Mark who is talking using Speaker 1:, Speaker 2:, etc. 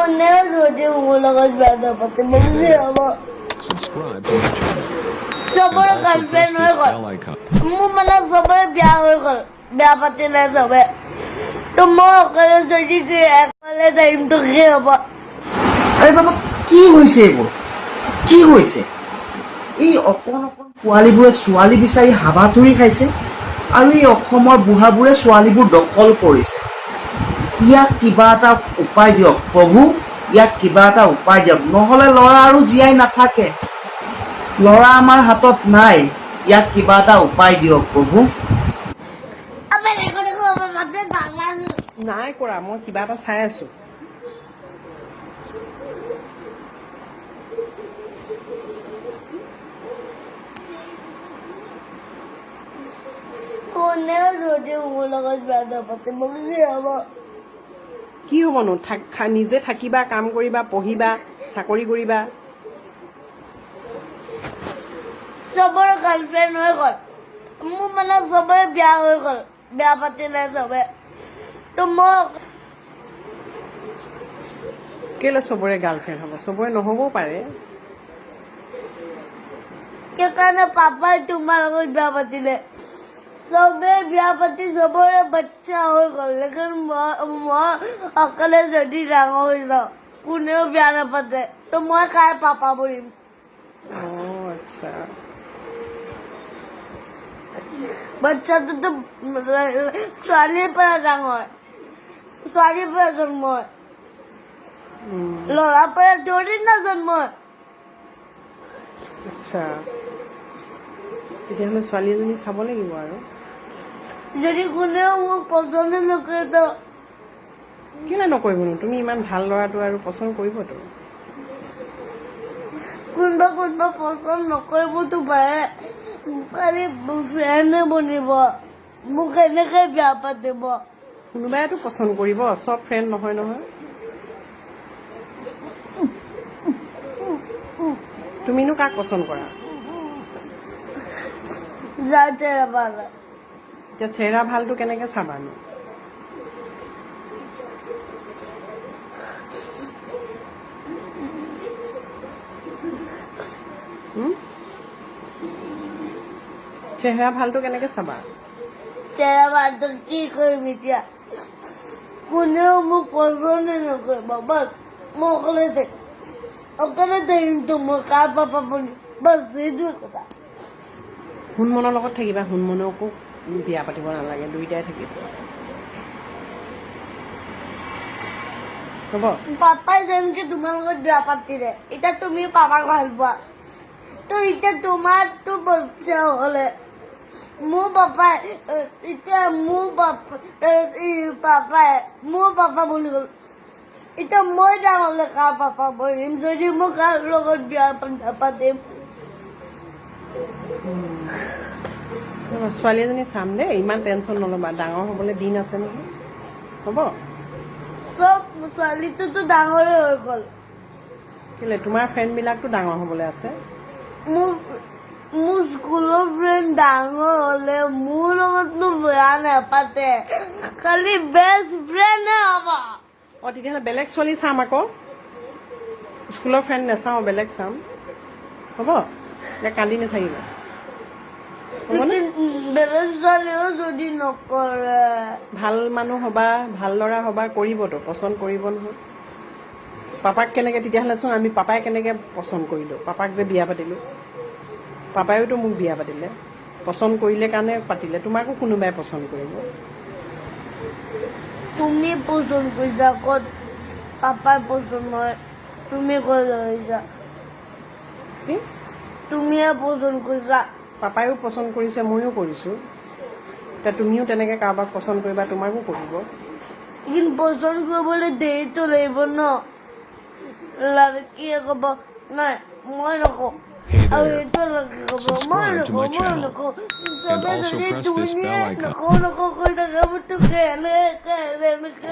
Speaker 1: কোনেও যদি মোৰ লগত বিয়া নাপাতে মোক কি হ'ব?
Speaker 2: Subscribe to my channel. And
Speaker 1: চবৰে
Speaker 2: also press
Speaker 1: girlfriend হৈ
Speaker 2: this
Speaker 1: গ'ল।
Speaker 2: bell icon.
Speaker 1: মোৰ মানে চবৰে বিয়া হৈ গ'ল, বিয়া পাতিলে চবে। তো মই অকলে যদি কি অকলে থাকিম তো কি হ'ব?
Speaker 3: আৰে বাবা, কি হৈছে এইবোৰ? কি হৈছে? এই অকণ অকণ পোৱালীবোৰে ছোৱালী বিচাৰি হাবাথুৰি খাইছে আৰু এই অসমৰ বুঢ়াবোৰে ছোৱালীবোৰ দখল কৰিছে। ইয়াক কিবা এটা উপায় দিয়ক প্ৰভু, ইয়াক কিবা এটা উপায় দিয়ক, নহ'লে ল'ৰা আৰু জীয়াই নাথাকে। ল'ৰা আমাৰ হাতত নাই, ইয়াক কিবা এটা উপায় দিয়ক প্ৰভু।
Speaker 1: বেলেগত দেখো মাতে নালাগে।
Speaker 4: নাই কৰা, মই কিবা এটা চাই আছো।
Speaker 1: কোনেও যদি মোৰ লগত বিয়া নাপাতে মোক কি হ'ব?
Speaker 4: কি হ'বনো? নিজে থাকিবা, কাম কৰিবা, পঢ়িবা, চাকৰি কৰিবা।
Speaker 1: চবৰে গাৰ্লফ্ৰেণ্ড হৈ গ'ল। মোৰ মানে চবৰে বিয়া হৈ গ'ল, বিয়া পাতিলে চবে। তো মই
Speaker 4: কেলে চবৰে গাৰ্লফ্ৰেণ্ড হ'ব? চবৰে নহ'বও পাৰে।
Speaker 1: সেইকাৰণে পাপাই তোমাৰ লগত বিয়া পাতিলে। চবে বিয়া পাতি চবৰে বাচ্চা হৈ গ'ল, লেকিন মই অকলে যদি ডাঙৰ হৈ যাওঁ, কোনেও বিয়া নাপাতে, তো মই কাৰ পাপা বনিম?
Speaker 4: অঁ, আচ্ছা।
Speaker 1: বাচ্চাটোতো ছোৱালীৰ পৰা ডাঙৰ হয়, ছোৱালীৰ পৰা জন্ম হয়, ল'ৰাৰ পৰা থৰি না জন্ম হয়।
Speaker 4: আচ্ছা, তেতিয়াহ'লে ছোৱালী এজনী চাব লাগিব আৰু।
Speaker 1: যদি কোনেও মোক পচন্দ নকৰে তো?
Speaker 4: কেলে নকৰিবনো? তুমি ইমান ভাল ল'ৰাটো আৰু পচন্দ কৰিবতো।
Speaker 1: কোনোবা কোনোবা পচন্দ নকৰিবতো পাৰে, খালি ফ্ৰেণ্ডে বনিব, মোক কেনেকে বিয়া পাতিব?
Speaker 4: কোনোবাইতো পচন্দ কৰিব, চব ফ্ৰেণ্ড নহয় নহয়। তুমিনো কাক পচন্দ কৰা?
Speaker 1: যাৰ চেহেৰা ভাল হয়।
Speaker 4: এতিয়া চেহেৰা ভালটো কেনেকে চাবানো? হুম? চেহেৰা ভালটো কেনেকে চাবা?
Speaker 1: চেহেৰা ভালটো কি কৰিম এতিয়া? কোনেও মোক পচন্দে নকৰিব, বাছ মই অকলে থাকিম। অকলে থাকিম তো মই কাৰ পাপা বনিম? বাছ সেইটোৱে কথা।
Speaker 4: সোণমনৰ লগত থাকিবা, সোণমনকো বিয়া পাতিব নালাগে, দুইটাই থাকিব হ'ব।
Speaker 1: পাপাই যেনেকে তোমাৰ লগত বিয়া পাতিলে, এতিয়া তুমি পাপাক ভাল পোৱা, তো এতিয়া তোমাৰতো বাচ্চা হলে মোৰ পাপাই এতিয়া মোৰ পাপা পাপাই মোৰ পাপা বনি গ'ল। এতিয়া মই ডাঙৰ হ'লে কাৰ পাপা বনিম যদি মই কাৰ লগত বিয়া নাপাতিম?
Speaker 4: ছোৱালী এজনী চাম দেই, ইমান টেনশ্যন নল'বা, ডাঙৰ হ'বলৈ দিন আছে নহয়, হ'ব।
Speaker 1: চব ছোৱালীটোতো ডাঙৰে হৈ গ'ল।
Speaker 4: কেলে, তোমাৰ ফ্ৰেণ্ডবিলাকতো ডাঙৰ হ'বলৈ আছে।
Speaker 1: মোৰ স্কুলৰ ফ্ৰেণ্ড ডাঙৰ হ'লে মোৰ লগতনো বিয়া নাপাতে, খালি বেষ্ট ফ্ৰেণ্ডে হ'ব।
Speaker 4: অঁ, তেতিয়াহ'লে বেলেগ ছোৱালী চাম আকৌ, স্কুলৰ ফ্ৰেণ্ড নাচাওঁ, বেলেগ চাম, হ'ব। এতিয়া কান্দি নাথাকিবা, হ'বনে?
Speaker 1: বেলেগ ছোৱালীও যদি নকৰে?
Speaker 4: ভাল মানুহ হ'বা, ভাল ল'ৰা হ'বা, কৰিবতো, পচন্দ কৰিব নহয়। পাপাক কেনেকে তেতিয়াহ'লে চোন আমি পাপাই কেনেকে পচন্দ কৰিলোঁ, পাপাক যে বিয়া পাতিলোঁ, পাপায়োতো মোক বিয়া পাতিলে, পচন্দ কৰিলে কাৰণে পাতিলে, তোমাকো কোনোবাই পচন্দ কৰিব।
Speaker 1: তুমি পচন্দ কৰিছা, ক'ত পাপাই পচন্দ নহয়? তুমি কৈ লৈছা।
Speaker 4: কি?
Speaker 1: তুমিয়ে পচন্দ কৰিছা।
Speaker 4: পাপায়ো পচন্দ কৰিছে, ময়ো কৰিছোঁ। এতিয়া তুমিও তেনেকে কাৰোবাক পচন্দ কৰিবা, তোমাকো কৰিব।
Speaker 1: কিন্তু পচন্দ কৰিবলৈ দেৰিতো লাগিব ন। লড়কীয়ে ক'ব নাই, মই নকওঁ।
Speaker 2: Hey
Speaker 1: আৰু
Speaker 2: there.
Speaker 1: এইটো লড়কী ক'ব মই
Speaker 2: Subscribe to
Speaker 1: নকওঁ,
Speaker 2: my
Speaker 1: মই
Speaker 2: channel.
Speaker 1: নকওঁ।
Speaker 2: And
Speaker 1: চবে
Speaker 2: also
Speaker 1: যদি
Speaker 2: press this
Speaker 1: তুমিয়ে
Speaker 2: bell icon.
Speaker 1: নকওঁ নকওঁ কৈ থাকে, মই তোক এনেকে এনেকে।